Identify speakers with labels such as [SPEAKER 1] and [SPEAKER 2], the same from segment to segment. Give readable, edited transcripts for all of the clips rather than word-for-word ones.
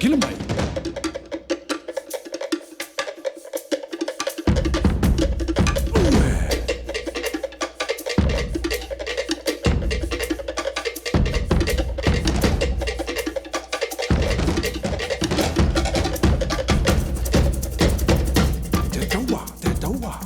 [SPEAKER 1] Sialakila mai. Te taua, te taua.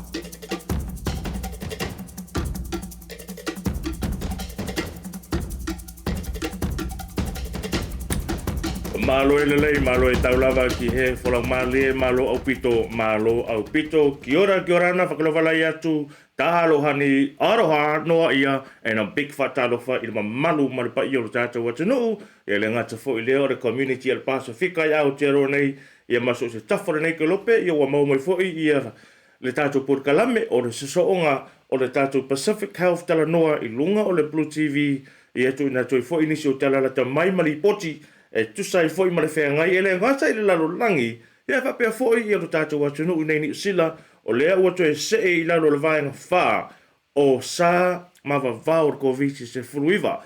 [SPEAKER 2] Malo e lelei, malo e tau lava ki he folau malie, malo aupito, malo aupito. Kia ora, kia ora ana, whakalova atu, tahalohani, aroha noa ia, and a big whatalofa i le mamalu ma le paia o le tātou atunuu, ia le gata foi lea o le community a le Pasifika i Aotearoa nei, ia ma so o se tafa o lenei kelope, ia ua maua mai foi ia le tatou polokalame o le sosooga o le tatou Pacific Health Talanoa i luga o le Blue TV, ia tuuina atu ai foi nisi o tala lata mai ma lipoti e tusa ai foi ma le feagai e le gata i le lalolagi, ia faapea foi ia lo tatou atunuu i nei Niu Sila, o lea ua toe see i lalo o le vaega 4 o sa ma vavao o le Koviti-19.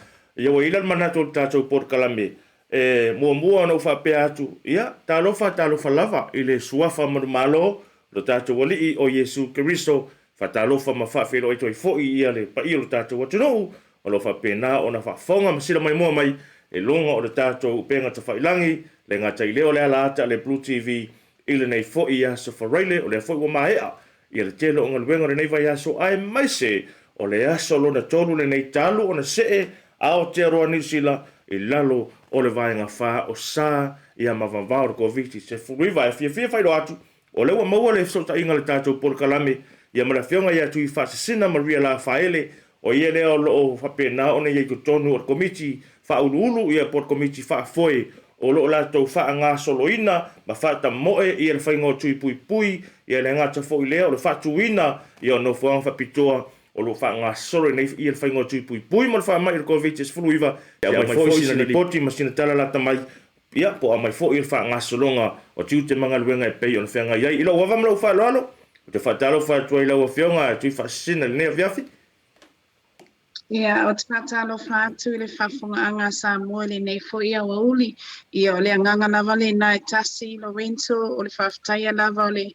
[SPEAKER 2] Ia ua i ai la le manatu o le tatou polokalame, e muamua ona ou faapea atu, ia, talofa, talofa lava i le Suafa manumalo o lo tatou Alii o Iesu Keriso, faatalofa ma faafeiloai atu ai foi ia le paia o lo tatou atunuu o lo o faapena ona faafofoga ma silamaimoa mai i luga o le tatou upega tafailagi, le gata i lea o le ala ata a le Blue TV i lenei foi aso Faraile, o lea foi ua maea ia le tele o galuega o lenei vaiaso aemaise o le aso lona tolu lenei talu ona see Aotearoa Niu Sila i lalo o le vaega 4 o sa ia ma vavao le Koviti-19. E fiafia faailoa atu, o lea ua maua le fesootaiga a le tatou polokalame ia ma le Afioga ia Tuifaasisina Maria Lafaele, o ia lea o lo o faapena ona i ai i totonu o le Komiti Faauluulu ia po o le Komiti Faafoe o lo o latou faagasoloina ma faatamoe ia le faiga o tui puipui, ia le gata foi lea o le faatuina ia o nofoaga faapitoa o lo o faagasolo ai nei ia le faiga o tui puipui mo le faamai o le Koviti-19, e aumai foi sina lipoti ma sina tala lata mai, ia po o aumai foi le faagasologa o tiute ma galuega e pei ona feagai ai. I lou ava ma lou faaaloalo, ou te faatalofa atu ai i lau Afioga Tuifaasisina i lenei afiafi.
[SPEAKER 3] Ia, ou te faatalofa atu i le faafofogaaga a Samoa i lenei foi aoauli. Ia, o le agaga lava lena e tasi, Lorenzo, o le faafetaia lava o le,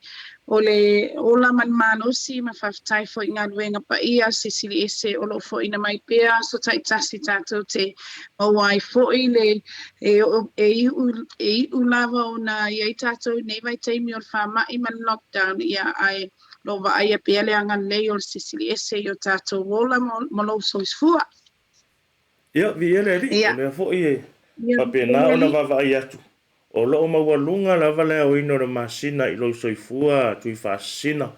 [SPEAKER 3] o le ola ma le malosi ma faafetai foi i galuega paia a Silisili Ese o lo o foina mai pea aso taitasi tatou te maua ai foi le, e, e iu, e iu lava ona i ai tatou i nei vaitaimi o le faamai ma le lockdown, ia, ae lo o vaaia pea le agalelei o le Silisili Ese i o tatou ola ma lou soifua.
[SPEAKER 2] Ia, viia le Alii, o lea foi e faapena ona vaavaai atu, o lo o maualuga lava le aoina o le masina i lou soifua tuifaasisina,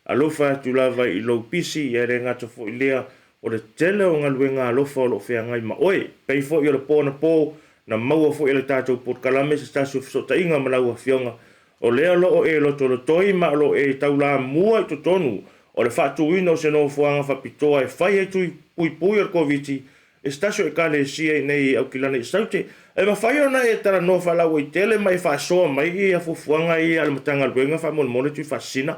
[SPEAKER 2] alofa atu lava i lou pisi, ia e le gata foi lea, o le tele o galuega alofa o lo o feagai ma oe. Pei foi o le po anapo, na maua foi e le tatou polokalame se tasi o fesootaiga ma lau Afioga, O lea o lo o e lotolotoi ma o lo o e taulamua i totonu o le faatuina o se nofoaga faapitoa e fai ai tui puipui o le Koviti i se tasi o Ekalesia i nei i Aukilani i Saute. E mafai ona e talanoa faalauaitele ma e faasoa mai ia fuafuaga ia a le Matagaluega faamolemole Tuifaasisina?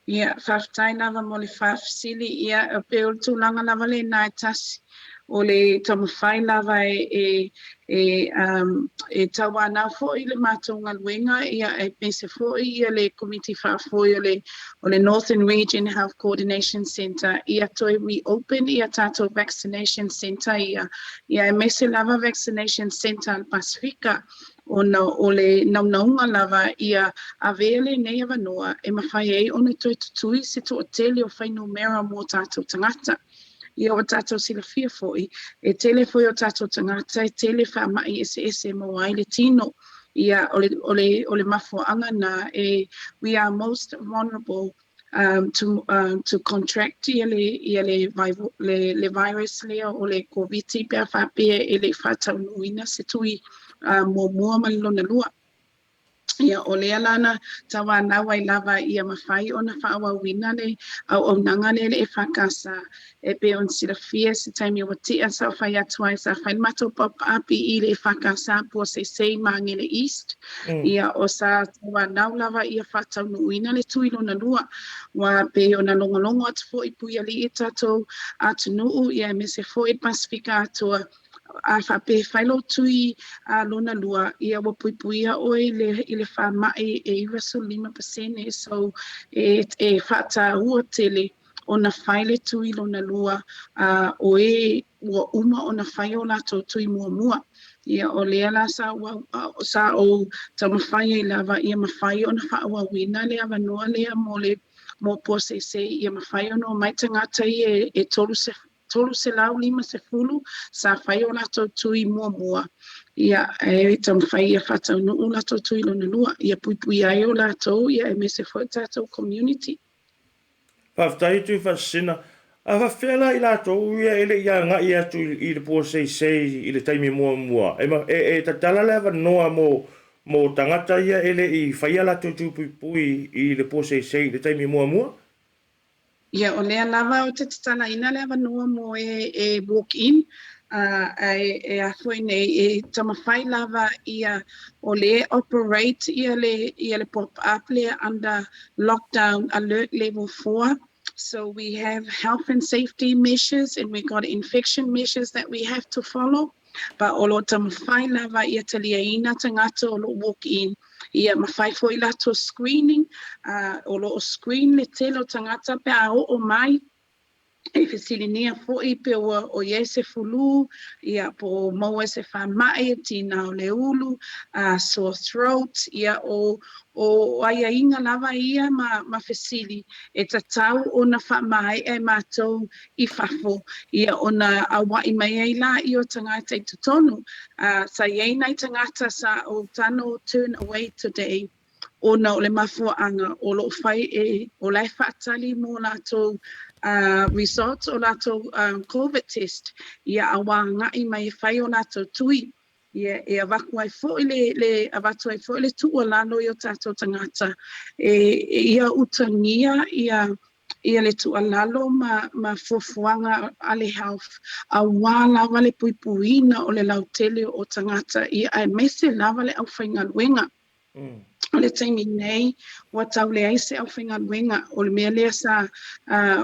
[SPEAKER 3] Ia, faafetai lava mo le faafesili. Ia, e pei o le tulaga lava lena e tasi, o le taumafai lava e, e, e, um, e tauanau foi le matou galuega, ia, aemaise foi ia le Komiti Faafoe o le, o le Northern Region Health Coordination Centre, ia toe reopen ia tatou vaccination centre ia, ia aemaise lava vaccination centre a le Pasefika. ona o le naunauga lava ia avea lenei avanoa e mafai ai ona toe tutui se toatele o fuainumera mo tatou tagata. Ia ua tatou silafia foi, e tele foi o tatou tagata e tele faamai eseese e maua ai le tino. Ia, o le, o le, o le mafuaaga na e, we are most vulnerable to, to contract ia le, ia le, le, le virus lea o le Koviti pe a faapea e le i faataunuuina se tui muamua ma le lona lua. Ia, o lea la na tauanau ai lava ia mafai ona faaauauina le auaunaga lea i le EFKS E pei ona silafia se taimi ua tea sa fai atu ai, sa fai le matou paopaa PE i le EFKS Puaseisei Magele East. Ia, o sa tauanau lava ia faataunuuina le tui lona lua. Ua pei ona logologo atu foi i Puialii i tatou atunuu, ia aemaise foi le Pasefika atoa. A faapea e fai lou tui lona lua, ia ua puipuia ʻoe i le i le faamai e 95%. So e e faataua tele ona fai le tui lona lua a o e ua uma ona fai o latou tui muamua. Ia o lea la sa sa ou taumafai ai lava ia mafai ona faaauauina le avanoa lea mo le mo Puaseisei ia mafai ona omai tagata ia e 350 sa fai o latou tui muamua, ia e taumafai ia faataunuu latou tui lona lua, ia puipuia ai o latou ia aemaise foi tatou community.
[SPEAKER 2] Faafetai Tuifaasisina. A faafefea la i latou ia e le i agai atu i le Puaseisei i le taimi muamua? E, e, e tatala le avanoa mo, mo tagata ia e le i faia latou tui puipui i le Puaseisei i le taimi muamua?
[SPEAKER 3] Ia, o lea lava ou te tatalaina le avanoa mo e e walk in, ae e a foi nei, e taumafai lava ia o lea e operate ia le ia le pop up lea under lockdown alert level 4. So we have health and safety measures and we got infection measures that we have to follow. But o lo o taumafai lava ia taliaina tagata o lo o walk in. Ia mafai foi latou screening, ā, o lo o screen le tele o tagata pe a oo mai, e fesiligia foi pe ua o i ai se fulu, ia po o maua i se faamai, tinā o le ulu, ā, sore throat, ia o O aiaiga lava ia ma ma fesili e tatau ona faamaea e matou i fafo, ia ona aua'i mai ai laia o tagata i totonu. A, sa i ai nai tagata sa ou tano turn away today ona o le mafuaaga o lo o fai e, o la e faatali mo latou results o latou Covid test, ia a ua aga'i mai e fai o latou tui. Ia, e avatu ai foi le, le avatu ai foi le tuualalo i o tatou tagata e, ia utagia ia, ia le tuualalo ma, ma fuafuaga a le Health aua lava le puipuiina o le lautele o tagata, ia aemaise lava le aufaigaluega. O le taimi nei, ua tau leai se aufaigaluega, o le mea lea sa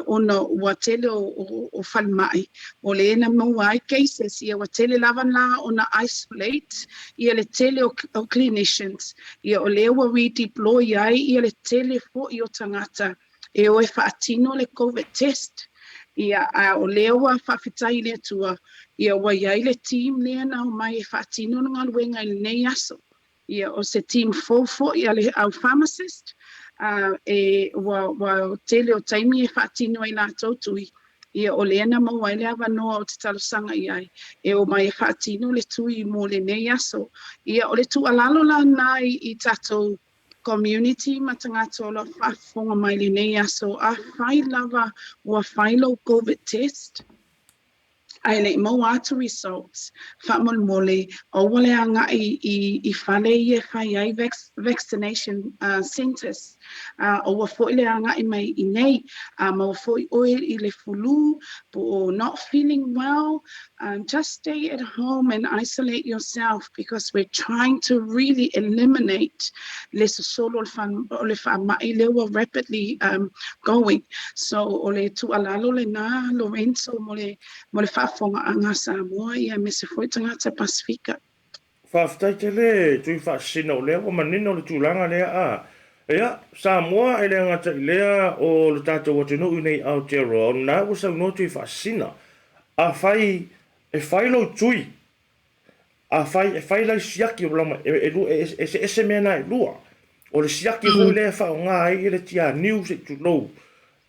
[SPEAKER 3] ona ua tele o falemai, o lea na maua ai cases, ia ua tele lava la ona isolate ia le tele o clinicians, ia o lea ua redeploy ai ia le tele foi o tagata e o e faatino le Covid test. Ia, a o lea ua faafetai i le Atua, ia ua i ai le team lea na omai e faatino le galuega i lenei aso. Ia, o se team fou foi a le au pharmacist, a e ua, ua tele o taimi e faatino ai latou tui, ia o lea na maua ai le avanoa ou te talosaga i ai, e omai e faatino le tui mo lenei aso. Ia, o le tuualalo la lena i, i tatou community ma tagata o lo o faafofoga mai lenei aso, afai lava ua fai lou Covid test, ae le i maua atu results, faamolemole aua le agai i i fale ia e fai ai vaccination centres, aua foi le agai mai i nei, a maua foi ʻoe i le flu po o not feeling well, just stay at home and isolate yourself because we're trying to really eliminate le sosolo o le faamai lea ua rapidly going. So o le tuualalo lena Lorenzo mo le mo le faafofogaaga a Samoa ia aemaise foi tagata Pasefika.
[SPEAKER 2] Faafetai tele Tuifaasisina o lea ua manino le tulaga lea a Ia, Samoa e le gata i lea o le tatou atunuu i nei Aotearoa o lena ua saunoa Tuifaasisina afai e fai lou tui Afai e fai lai siaki o lama, e, e, e, eseese mea na e lua. O le siaki foi lea e faaaoga ai le tianiu se i tulou,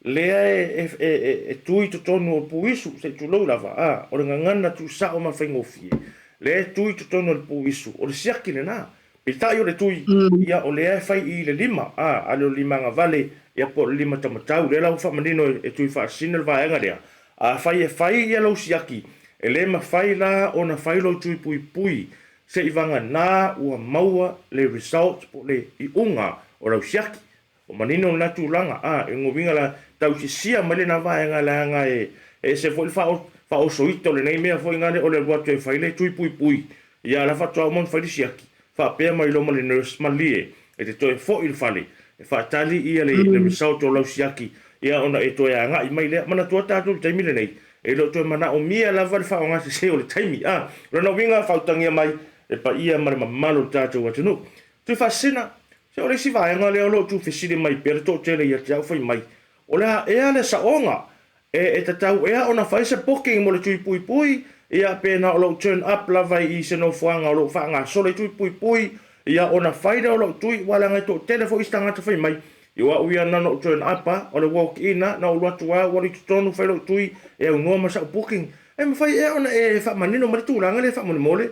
[SPEAKER 2] lea e, e, e, e tu i totonu o puisu, se i tulou lava, a, o le gagana tuusao ma le faigofie, lea e tu i totonu o le puisu, o le siaki lena. Peitai o le tui, ia, o lea e fai i le lima, a, a le o le lima agavale, ia, po o le lima taumatau, lea la ua faamanino e, e Tuifaasisina le vaega lea. Afai e fai ia lou siaki, e le mafai la ona fai lou tui puipui seivagana ua maua le result po o le iuga o lau siaki. Ua manino lena tulaga, a, i lona uiga la, tausisia mai lena vaega leaga e ese foi le faaosoita o lenei mea foi nale o le alu atu e fai le tui puipui, ia a la faatoa uma ona fai le siaki, faapea mai loa ma le nurse, malie, e te toe foi i le fale e faatali ia le result o lau siaki, ia ona e toe agai mai lea. Manatua tatou i le taimi lenei, E le o toe manaomia lava le faaaogasese o le taimi. A, o lona uiga, faautagia mai le paia ma le mamalu o le tatou atunuu. Tuifaasisina, se o le isi vaega lea o lo o tuufesili mai pea le toatele ia te au fai mai, o le a ea le saoga e, e tatau ea ona fai se booking mo le tui puipui, ia pe na o lou turn up lava i se nofoaga o lo o faagasolo i tui puipui, ia ona fai lea o lou tui, aua leaga e toatele foi isi tagata fai mai, O au ia na ona ou turn up a, o le walk in a, na ou alu atu a, ou alu i totonu fai lou tui e aunoa ma sau booking. E mafai ea ona e faamanino mai le tulaga lea faamolemole?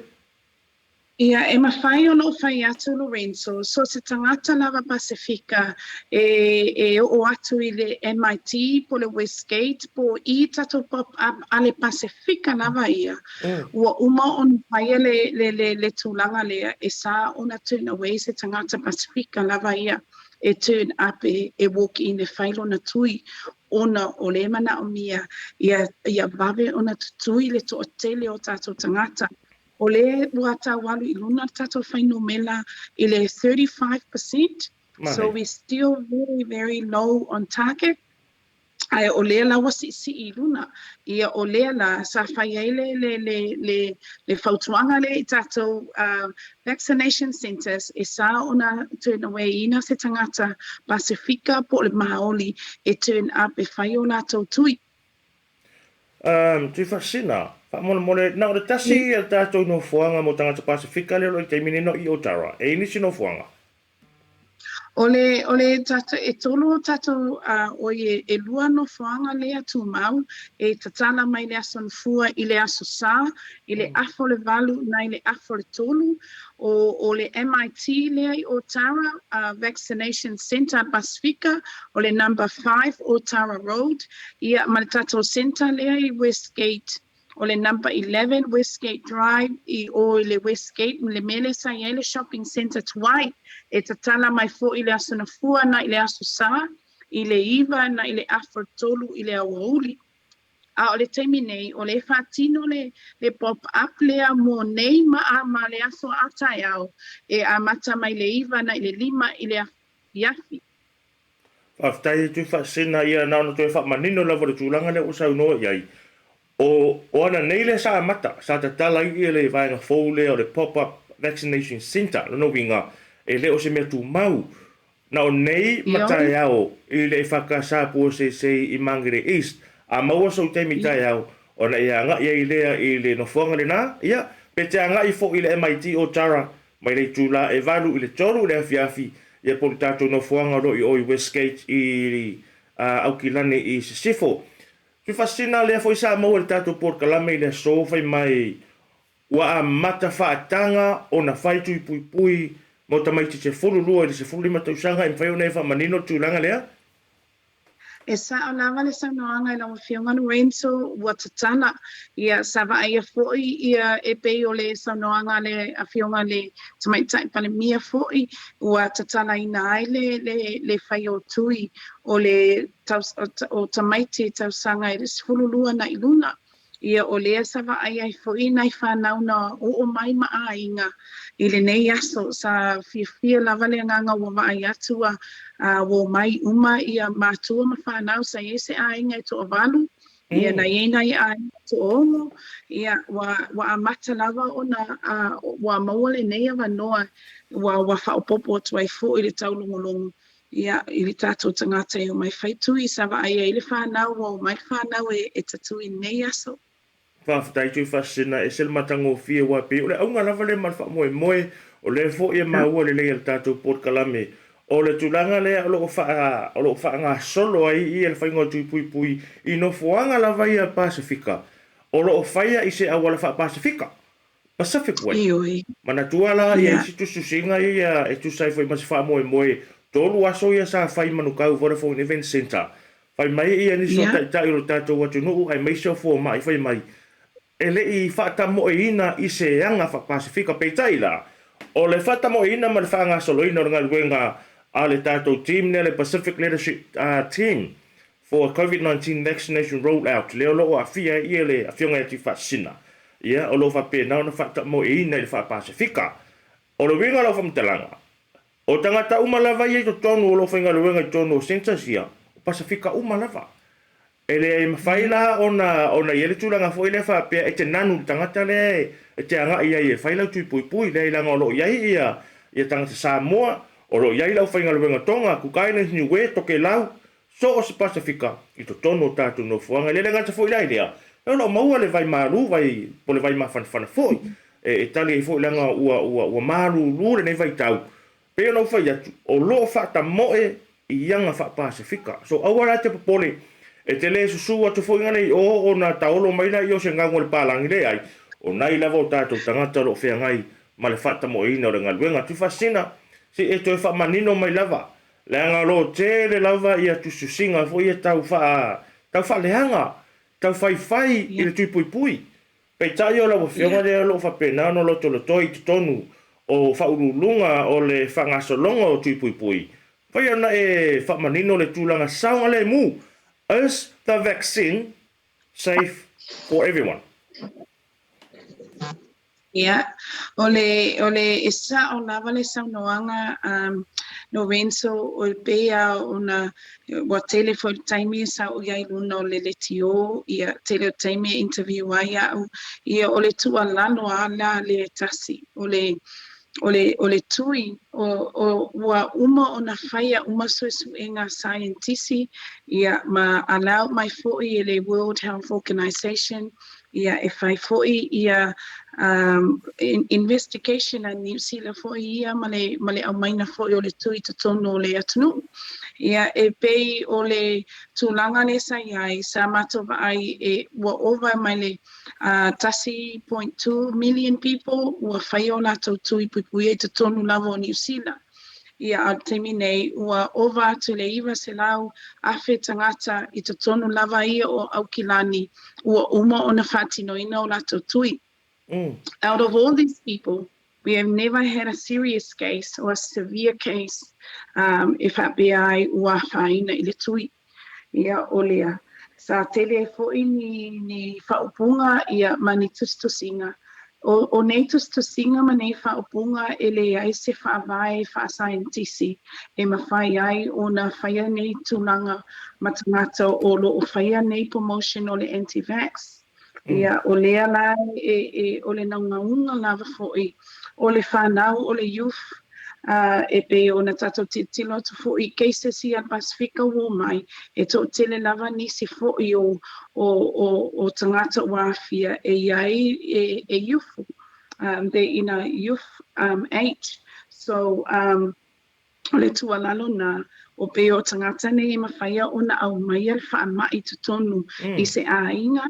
[SPEAKER 3] Ia, e mafai ona ou fai atu Lorenzo, so se tagata lava Pasefika e, e oo atu i le MIT po le Westgate po i tatou pop up a le Pasefika lava ia, ua uma ona faia le, le, le, le tulaga lea e sa ona turn away se tagata Pasefika lava ia. e turn up e, e walk in e fai lona tui ona o le manaomia ia, ia vave ona tutui le toatele o tatou tagata. O le ua tau alu i luna le tatou fuainumera i le 35%, so we still very, very low on target. Ae o lea la ua siisii i luna. Ia o lea la sa fai ai le, le, le, le, le fautuaga lea i tatou uh, vaccination centres e sa ona turn away ina se tagata Pasifika po o le Māori e turn up e fai o latou tui.
[SPEAKER 2] Um, Tuifaasina, faamolemole, na o le tasi ia tatou nofoaga mo tagata Pasifika lea o lo o i taimi nei no i Otara. E i nisi nofoaga?
[SPEAKER 3] O le, o le tatou, e tolu o tatou, uh, oi e, e lua nofoaga lea tumau, e tatala mai le Aso Gafua i le Aso Sa, i le afa o le 8 nai le afa o le 3, o, o le MIT lea i Otara, uh, Vaccination Centre Pasifika, o le number 5 Otara Road, ia ma le tatou centre lea i Westgate, O le number 11 Westgate Drive i o i le Westgate le mea lea sa i ai le shopping centre tuai e tatala mai foi i le Aso Gafua nai le Aso Sa i le 9 nai le afa o le 3 i le aoauli. A o le taimi nei o lea e faatino le le pop up lea mo nei ma a ma le aso a taeao e amata mai le 9 nai le 5 i le afiafi.
[SPEAKER 2] Faafetai e Tuifaasisina ia na ona toe faamanino lava o le tulaga lea ua saunoa i ai. O, o ana nei lea sa amata, sa tatala ai ia le vaega fou lea o le Pop-up Vaccination Centre, lona uiga, e le o se mea tumau. Na o nei ma taeao i le EFKS Puaseisei i Mangere East, a maua sou taimi taeao, ona e agai ai lea i le nofoaga lena, ia, pe te agai foi i le MIT o Tara, Mai le itula e 8 i le 3 i le afiafi, ia po o le tatou nofoaga o lo o i o i Westgate i Aukilani i Sisifo. Tuifaasisina lea foi sa maua i le tatou polokalame i le aso fai mai ua amata faataga ona fai tui puipui mo tamaiti 12 i le 15 tausaga e mafai ona e faamanino le tulaga lea?
[SPEAKER 3] E sao lava le saunoaga i lau Afioga Lorenzo, ua tatala, ia, sa vaaia foi ia e pei o le saunoaga a le Afioga i le Tamaitai Palemia foi, ua tatalaina ai le, le, le fai o tui o le o tamaiti tausaga i le 12 na i luna. Ia, o lea sa vaai ai foi nai fanau na oo mai ma aiga i lenei aso. Sa fiafia lava le agaga ua vaai atu ua ua omai uma ia matua ma fanau. Sa i ai se aiga e toavalu, ia na i ai nai aiga e toaono, ia ua ua amata lava ona ua maua lenei avanoa ua ua faaopoopo atu ai foi le taulogologo Ia, i le tatou tagata e omai fai tui, sa vaai ai le fanau, ua omai le fanau e, e tatui i lenei aso.
[SPEAKER 2] Faafetai Tuifaasisina, ese le matagofie aua e pei o le auga lava lea ma le faamoemoe, o lea foi e maua lelei e le tatou polokalame. O le tulaga lea o lo o faa, o lo o faagasolo ai ia le faiga o tui puipui i nofoaga lava ia Pasefika, o lo o faia i se auala faa-Pasefika. Pacific Way.
[SPEAKER 3] Ioe.
[SPEAKER 2] Manatua la ia isi tusitusiga ia e tusa ai foi ma se faamoemoe, tolu aso ia sa fai i Manukau Vodafone Event Centre. Fai mai ia nisi o taitai o le tatou atunuu aemaise o fomai fai mai e le i faatamoeina i se aga faa-Pasefika. Peitai la, o le faatamoeina ma le faagasoloina o le galuega a le tatou team lea le Pacific Leadership Team for a Covid-19 Vaccination Roll Out, lea o lo o aafia ai ia le Afioga ia Tuifaasisina, ia, o lo o faapena ona faatamoeina i le faa-Pasefika. O le uiga o lau faamatalaga, o tagata uma lava ia i totonu o lo o faigaluega i totonu o centres ia, o Pasefika uma lava. E le mafai la ona ona i ai le tulaga foi lea faapea e te nanu i le tagata lea e te agai i ai e fai lau tui puipui. Leai, leaga o lo o i ai ia ia tagata Samoa, o lo o i ai le aufaigaluega Tonga, Cook Islands, Niue, Tokelau, so o se Pasefika i totonu o tatou nofoaga. E le gata foi la i lea, o lo o maua le vai malu, vai po o le vai mafanafana foi e tali ai foi leaga ua ua ua malulu lenei vaitau. Pei ona ou fai atu, o lo o faatamoe i aga faa-Pasefika. So aua la e te popole, e te le susu atu foi gale i o ona taolo mai laia o se gauga o le palagi, leai, o nai lava o tatou tagata o lo o feagai ma le faatamoeina o le galuega. Tuifaasisina, se i e toe faamanino mai lava, leaga o lo o tele lava ia tusitusiga foi ia tau faa, tau faaleaga, tau faifai i le tui puipui. Peitai o lau Afioga lea o lo o faapena ona lotolotoi i totonu o faauluuluga o le faagasologa o tui puipui, mafai ona e faamanino le tulaga saogalemu, Is the vaccine safe for everyone?
[SPEAKER 3] Ia, o le, o le, e sao lava le saunoaga a Lorenzo, o pei lava ona ua tele foi le taimi sa ou i ai i luna o le leitio, ia, tele o taimi e interview ai au, ia, o le tuualalo lava la lea e tasi, o le, o le, o le tui, o, o, ua uma ona faia uma suesuega a saienitisi, ia, ma allow mai foi e le World Health Organization, Ia, e fai foi ia investigation a Niu Sila foi ia ma le, ma le aumaina foi o le tui i totonu o le atunuu. Ia, e pei o le tulaga lea sa i ai, sa matou vaai e, ua ova mai le 1.2 million people ua faia o latou tui puipuia i totonu lava o Niu Sila. Ia, a o le taimi nei, ua ova atu i le 900,000 tagata i totonu lava ia o Aukilani ua uma ona faatinoina o latou tui. Out of all these people, we have never had a serious case or a severe case e faapea ai ua afaina i le tui. Ia, o lea, sa tele ai foi ni, ni faaupuga ia ma ni tusitusiga. O, o nei tusitusiga ma nei faaupuga e leai se faavae faasaienitisi e mafai ai ona faia nei tulaga ma tagata o lo o faia nei promotion o le anti-vax. Ia, o lea la e, e, o le naunauga lava foi o le fanau, o le youth, ā, e pei ona tatou tilotilo atu foi i cases ia a le Pasefika ua omai, e toatele lava nisi foi o, o, o, o tagata ua aafia e i ai e, e youth, they're in a youth age. So, o le tuualalo na, o pei o tagata nei e mafaia ona aumaia le faamai i totonu i se aiga,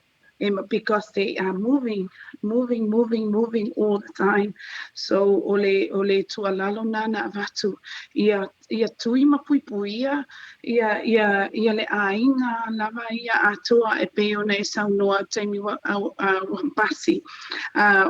[SPEAKER 3] because they are moving, moving, moving, moving all the time. So o le, o le tuualalo na na avatu, ia, ia tui ma puipuia ia, ia, ia le aiga lava ia atoa e pei ona e saunoa taimi ua, ua pasi.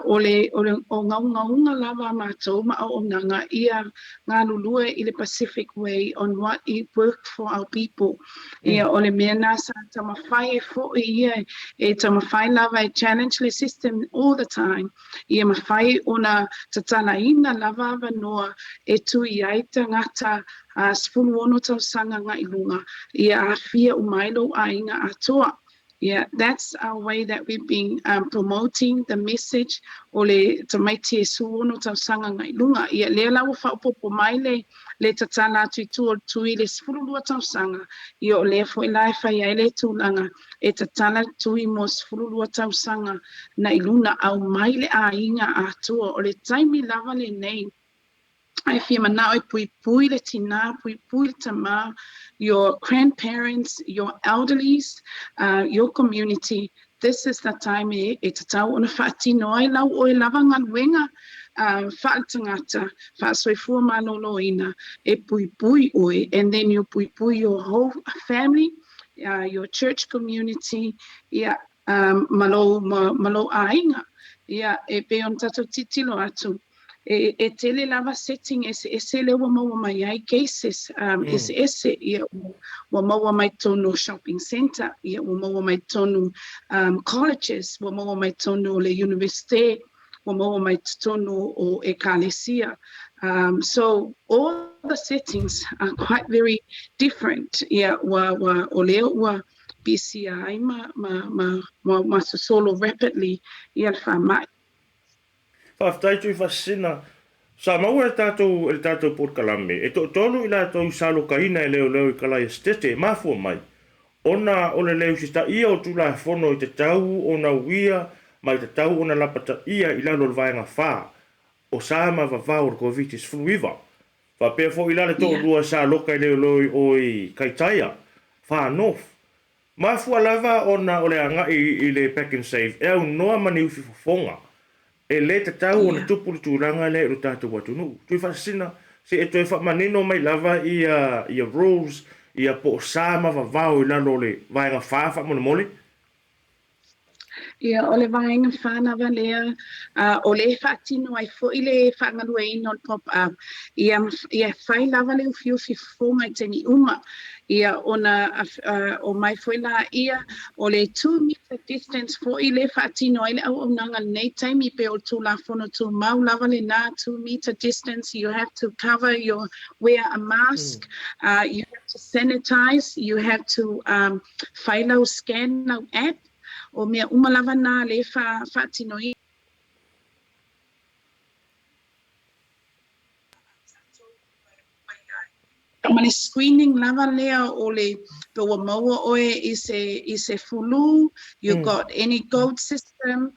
[SPEAKER 3] O le, o le o gaugauga lava a matou ma auaunaga ia galulue i le Pacific way on what it worked for our people. Ia, o le mea na sa taumafai ai foi ia e taumafai lava e challenge le system all the time, ia mafai ona tatalaina lava avanoa e tui ai tagata 16 tausaga agai luga, ia aafia uma ai lou aiga atoa. Ia, that's our way that we've been promoting the message o le tamaiti e 16 tausaga agai luga. Ia, lea la ua faaopoopo mai le, le tatala atu i tua o le tui i le 12 tausaga. Ia, o lea foi la e fai ai le tulaga e tatala le tui mo 12 tausaga na i luna, aumai le aiga atoa. O le taimi lava lenei Ae fia manao e puipui le tinā, puipui le tamā, your grandparents, your elderlies, your community, this is the time e tatau ona faatino ai lau oe lava galuega faaletagata, faasoifua maloloina, e puipui oe and then you puipui your whole family, your church community, ia, ma lou, ma lou aiga. Ia, e pei ona tatou tilotilo atu, e, e tele lava setting eseese lea ua maua mai ai cases eseese. Ia, ua maua mai totonu o shopping centre, ia, ua maua mai totonu colleges, ua maua mai totonu o le universite, ua maua mai totonu o ekalesia. So, all the settings are quite very different. Ia, ua, ua, o lea ua, pisia ai ma ma ma ma ma sosolo rapidly ia le faamai.
[SPEAKER 2] Faafetai Tuifaasisina. Sa maua e tatou e le tatou polokalame e toatolu i latou sa alokaina e leoleo i Kalaesetete e mafua mai ona o le le usitaia o Tulafono i tatau ona uia ma i tatau ona lapataia i lalo o le Vaega 4 o sa ma vavao o le Koviti-19. Faapea foi la le toalua sa aloka i leoleo i o i Kaitaia, Far North. Mafua lava ona o le agai i le Pak'nSave e aunoa ma ni ufi fofoga. E le tatau ona tupu le tulaga lea i lo tatou atunuu. Tuifaasisina, se i toe faamanino mai lava ia ia rules ia po o sa ma vavao i lalo o le vaega 4 faamolemole.
[SPEAKER 3] Ia, o le vaega 4 lava lea, o lea e faatino ai foi le faagalueina o le pop-up, ia, ia fai lava le ufiufi fofoga i taimi uma. Ia, ona omai foi laia, o le 2 meter distance foi lea e faatino ai le auaunaga i lenei taimi, pe o le Tulafono Tumau lava lena, 2 meter distance, you have to cover your, wear a mask, you have to sanitize, you have to fai lau scan lau app, o mea uma lava na lea e faatinoina. Ma le screening lava lea o le pe ua maua oe i se flu, you got any goat system,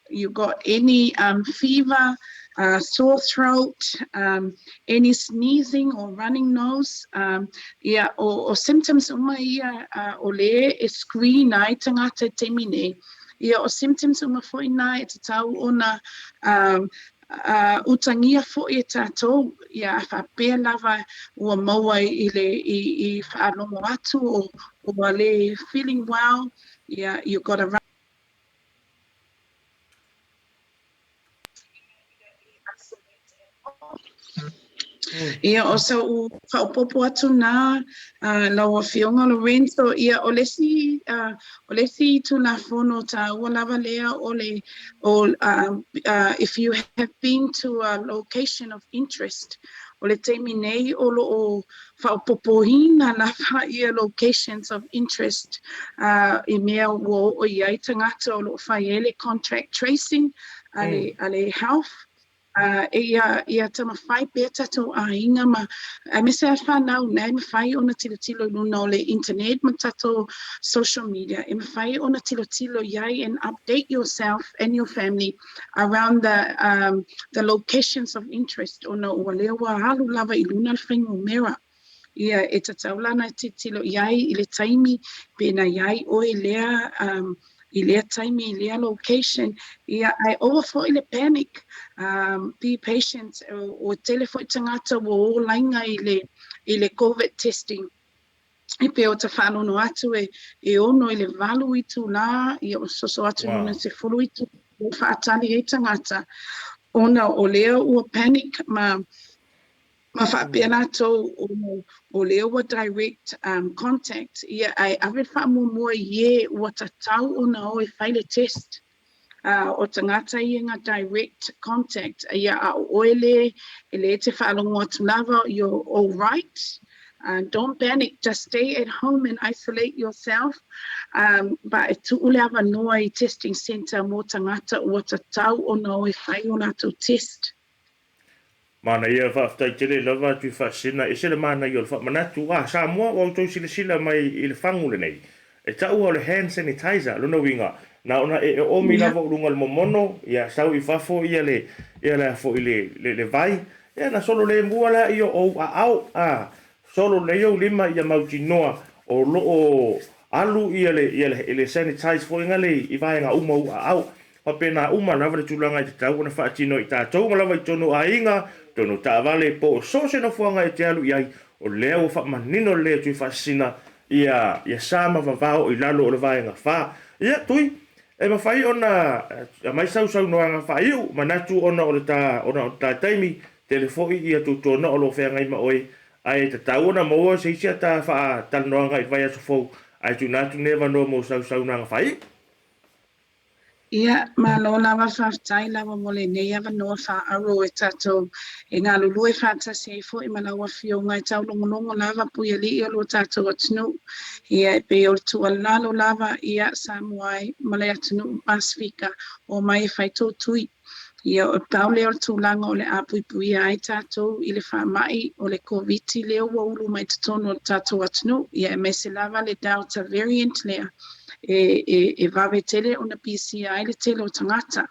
[SPEAKER 3] you got any fever, sore throat, any sneezing or running nose, ia, o symptoms uma ia o lea e screen ai tagata i taimi nei. Ia, o symptoms uma foi na e tatau ona utagia foi e tatou, ia a faapea lava ua maua i le i faalogo atu o ua le feeling well, ia, you got to Ia, o sau faaopoopo atu na lau Afioga Lorenzo. Ia, o le isi Tulafono taua lava lea o le o if you have been to a location of interest. O le taimi nei o lo o faaopoopoina lava ia locations of interest i mea ua oo i ai tagata o lo o fai ai le contact tracing a le health. Ia taumafai pea tatou aiga ma aemaise lava fanau na e mafai ona tilotilo i luga o le internet ma tatou social media e mafai ona tilotilo i ai and update yourself and your family around the locations of interest, ona ua lea ua alu lava i luna le fuainumera. Ia, e tatau la ona tilotilo i ai i le taimi pe na i ai oe lea i lea taimi i lea location. Ia, ae aua foi le panic, be patient. Ua tele foi tagata ua olaina i le COVID testing, e pei o ta faalogo atu e 6 i le 8 itulā, ia, o soso atu luna 10 itulā faatali ai tagata, ona o lea ua panic ma faapea latou o lea ua direct contact. Ia, ae ave le faamuamua i e ua tatau ona o e fai le test. O tagata ia nga direct contact, ia, a o oe le e le te faalogo atu lava you're all right, don't panic, just stay at home and isolate yourself, but e tuu le avanoa i testing centre mo tagata ua tatau ona o e fai o latou test.
[SPEAKER 2] Manaia, faafetai tele lava Tuifaasisina, e ese le manaia o le faamanatu. A Samoa ua outou silasila mai i le fagu lenei. E taua o le hand sanitizer, lona uiga, na ona e oomi lava o luga o le momono, ia sau i fafo ia le ia le foi le vai, ia na solo le mua la ia ou aao, a solo le ou lima ia mautinoa o lo o alu ia le sanitize foi ngale i vaega uma u aao. Faapena uma lava le tulaga i tatau ona faatino i tatou ma lava i tonu aiga, tonu taavale po o so o se nofoaga e te alu i ai, o lea ua faamanino lelei e Tuifaasisina ia sa ma vavao i lalo o le vaega 4. Ia, Tui, e mafai ona aumai sau saunoaga faaiu, manatu ona o le ta taimi, tele foi ia tuatuanoa o lo o feagai ma oe, ae tatau ona maua se isi ata faatalanoaga i le vaiaso fou, ae tuuina atu lenei avanoa mo sau saunoaga faaiu.
[SPEAKER 3] Ia, malo lava, faafetai lava mo lenei avanoa faaauro e tatou e galulue faatasi ai foi ma lau Afioga e taulogologo lava puialii o lo tatou atunuu. Ia, e pei o le tuualalo lava, ia, Samoa e ma le atunuu Pasefika, omai e fai tou tui. Ia, o pau lea o le tulaga o le a puipuia ai tatou i le faamai o le Koviti lea ua ulu mai totonu o le tatou atunuu, ia aemaise lava le Delta variant lea e, e, e vave tele ona pisia ai le tele o tagata.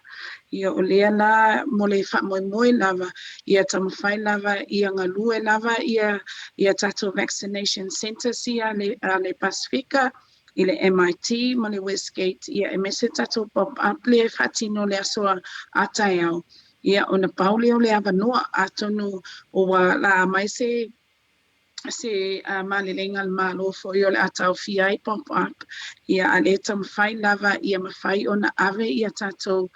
[SPEAKER 3] Ia, o lea la mo le faamoemoe lava, ia taumafai lava ia galue lava ia, ia tatou vaccination centres ia a le Pasefika, i le MIT ma le Westgate, ia aemaise tatou pop-up lea e faatino le aso a taeao. Ia, ona pau lea o le avanoa, atonu ua laa mai se se malelega a le Malo foi o le a taofia ai pop-up, ia a lea e taumafai lava ia mafai ona ave ia tatou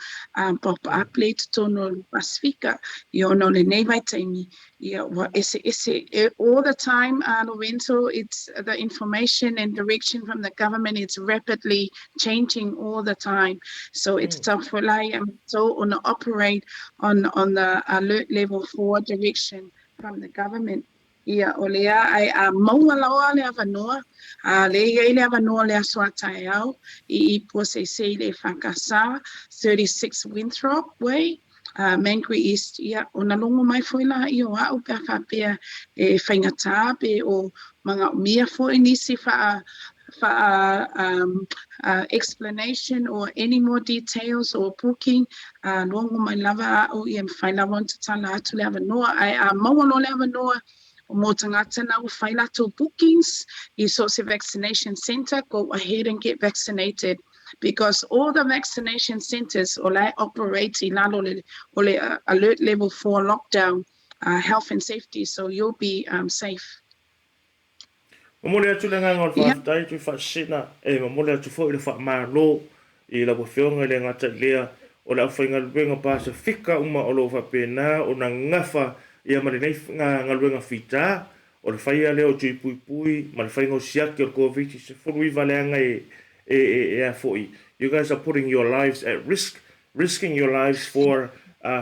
[SPEAKER 3] pop-up lea i totonu o le Pasefika. Ia, ona o lenei vaitaimi, ia ua eseese all the time, Lorenzo, it's the information and direction from the government, it's rapidly changing all the time. So it's tough for la ia matou ona operate on the alert level 4 direction from the government. Ia, o lea ai a maua loa le avanoa, a le i ai le avanoa le aso a taeao i Puaseisei le EFKS, 36 Winthrop Way, Mangere East, ia, ona logo mai foi laia o a'u pe a faapea e faigata pe o manaomia foi nisi faa faa explanation or any more details or booking, logo mai lava a'u, ia mafai lava ona tatala atu le avanoa. Ae a maua loa le avanoa mo tagata na ua fai latou bookings i so o se vaccination centre, go ahead and get vaccinated, because all the vaccination centres o la e operate i lalo o le alert level 4 lockdown, health and safety, so you'll be safe.
[SPEAKER 2] Momoli atu le agaga o le faafetai Tui Faasisina, e momoli atu foi le faamalo i lau Afioga i le gata i lea o le aufaigaluega Pasefika uma o lo o faapena ona gafa ia ma lenei galuega fita o le faia lea o tui puipui ma le faiga o siaki o le Koviti-19 leaga e e e a foi, you guys are putting your lives at risk, risking your lives for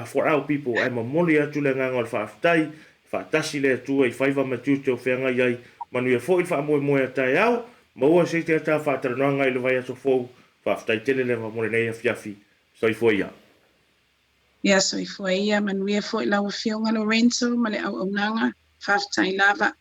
[SPEAKER 2] for our people. Ae momoli atu le agaga o le faafetai, faatasi le Atua i faiva ma tiute o feagai ai. Manuia foi le faamoemoe a taeao, maua se isi ata faatalanoaga i le vaiaso fou. Faafetai tele lava mo lenei afiafi. Soifua ia.
[SPEAKER 3] Ia, soifua ia, manuia foi lau Afioga Lorenzo ma le auaunaga. Faafetai lava.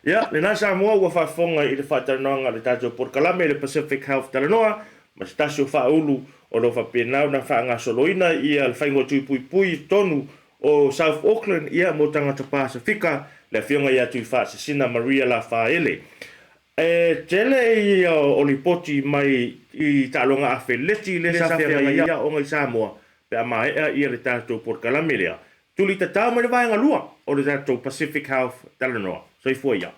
[SPEAKER 2] Ia, lena Samoa ua faafofoga i le faatalanoaga a le tatou polokalame le Pacific Health Talanoa ma se tasi o faaulu o lo o faapena ona faagasoloina ia le faiga o tui puipui i totonu o South Auckland ia mo tagata Pasefika, le Afioga ia Tuifaasisina Maria Lafaele. E tele ia o lipoti mai i taaloga afeleti lea sa feagai ai aoga i Samoa pe a maea ia le tatou polokalame lea. Tuli tatao mai le vaega lua o le tatou Pacific Health Talanoa. Soifua ia.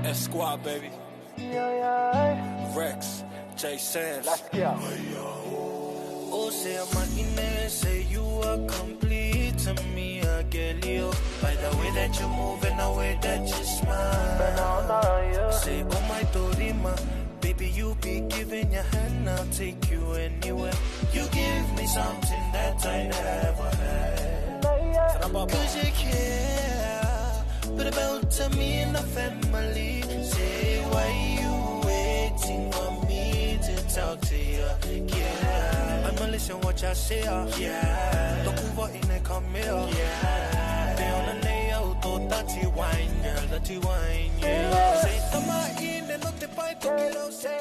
[SPEAKER 1] S Squad, baby. Rex, J Sam's. Let's go.
[SPEAKER 4] Oh, say I'm say you are complete to me, I get you. By the way that you move and the way that you smile. Say, oh my Dorima, baby, you be giving your hand, I'll take you anywhere. You give me something that I never had. Cause you care, but about to me and the family. Say, why you waiting for me to talk to you? Yeah, I'ma listen what you say. Yeah, Tokuva in a come here. Yeah, they on the nail, to dirty wine, girl, dirty wine. Yeah, say, tama in no te pai, to quiero say.